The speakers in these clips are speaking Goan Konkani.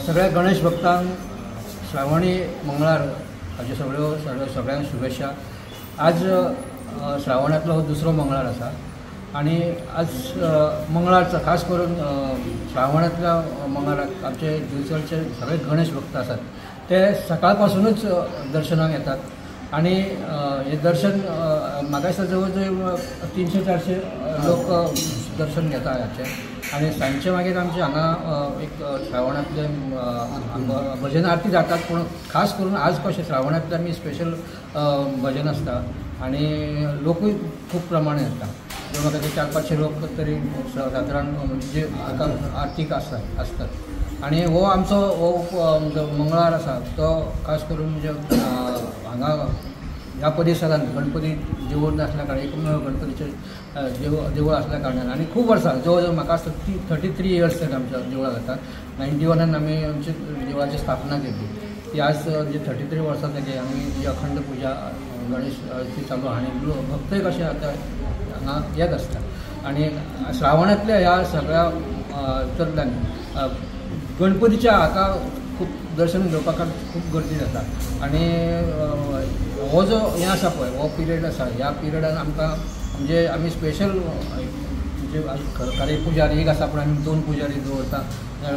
सगळ्या गणेश भक्तांक श्रावणी मंगळार हाच्यो सगळ्यो सगळ्यांक शुभेच्छा. आज श्रावणांतलो हो दुसरो मंगळार आसा आनी आज मंगळारचा खास करून श्रावणांतल्या मंगळाराक आमचे दिवचलचे सगळे गणेश भक्त आसात ते सकाळपासूनच दर्शनाक येतात आनी हे दर्शन म्हाका दिसता जवळ जवळ 300-400 लोक दर्शन घेता हाचें. आनी सांजचे मागीर आमचे हांगा एक श्रावणांतले भजन आरती जातात, पूण खास करून आज कशें श्रावणांतले आमी स्पेशल भजन आसता आनी लोकूय खूब प्रमाणे येता. म्हाका ते 400-500 लोक तरी सादारण म्हणजे आरतीक आसतात. आनी हो आमचो हो जो मंगळार आसा तो खास करून म्हणजे हांगा ह्या परिसरांत गणपती देवूळ नासल्या कारणान, एकमेव गणपतीचें देवूळ आसल्या कारणान आनी खूब वर्सां जवळ जवळ म्हाका आसता 33 इयर्स तरी आमच्या देवळाक जातात. 91 आमी आमच्या देवळाची स्थापना केली ती आज म्हणजे 33 वर्सां जाली आमी ही अखंड पुजा गणेश ती चालू आहा आनी भक्तय कशें आतां हांगा येत आसता. आनी श्रावणांतल्या ह्या सगळ्या हितूंतल्यान गणपतीच्या हाका खूब दर्शन घेवपाक खूब गर्दी जाता. आनी हो जो हें आसा पळय हो पिरियड आसा, ह्या पिरियडान आमकां म्हणजे आमी स्पेशल म्हणजे खरें पुजारी एक आसा पूण आमी 2 पुजारी दवरता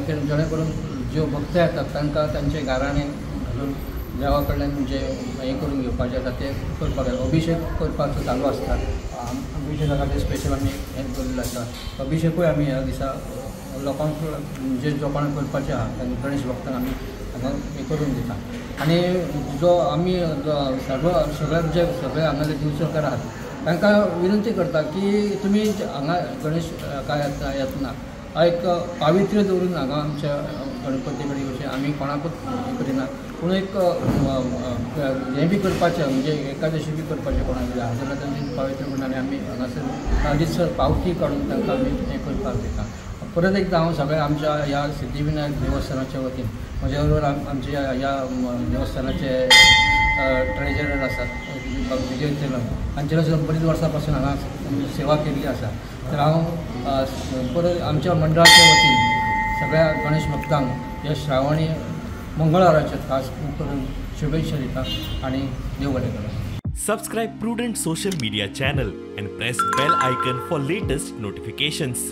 जेणे करून ज्यो भक्त येतात तांकां तांचे गाराणें घालून देवा कडल्यान म्हणजे हें करून घेवपाचें आसा तें करपाक जाय. अभिशेक करपाचो चालू आसता, अभिशेका खातीर स्पेशल आमी हें दवरिल्लें आसा. अभिशेकूय आमी ह्या दिसा लोकांक म्हणजे जो कोणाक करपाचें आहा तांकां गणेश भक्तांक आमी हांगा हें करून दिता. आनी जो आमी सगळे जे सगळे हांगाले दिवचलकार आहात तांकां विनंती करता की तुमी हांगा गणेश काय येतना एक पावित्र्य दवरून हांगा आमच्या गणपती कडेन येवचें. आमी कोणाकूच हें करिना, पूण एक हें बी करपाचें म्हणजे एकादशी बी करपाचें कोणाक आहा जाल्यार तांचे पावित्र्य करून आनी आमी हांगासर हालींच पावती काडून तांकां आमी हें करपाक दिता. परत एकदां हांव सगळ्या आमच्या ह्या सिद्धिविनायक देवस्थानाच्या वतीन म्हज्या बरोबर आमच्या ह्या देवस्थानाचे ट्रेजरर आसात विजय तेलंग हांचे सुद्दां बरीच वर्सां पासून हांगा सेवा केल्ली आसा. तर हांव परत आमच्या मंडळाच्या वतीन सगळ्या गणेश भक्तांक ह्या श्रावणी मंगळाराचे खास करून शुभेच्छा दिता आनी देव बरें करूं. Subscribe Prudent social media channel and press bell icon for latest notifications.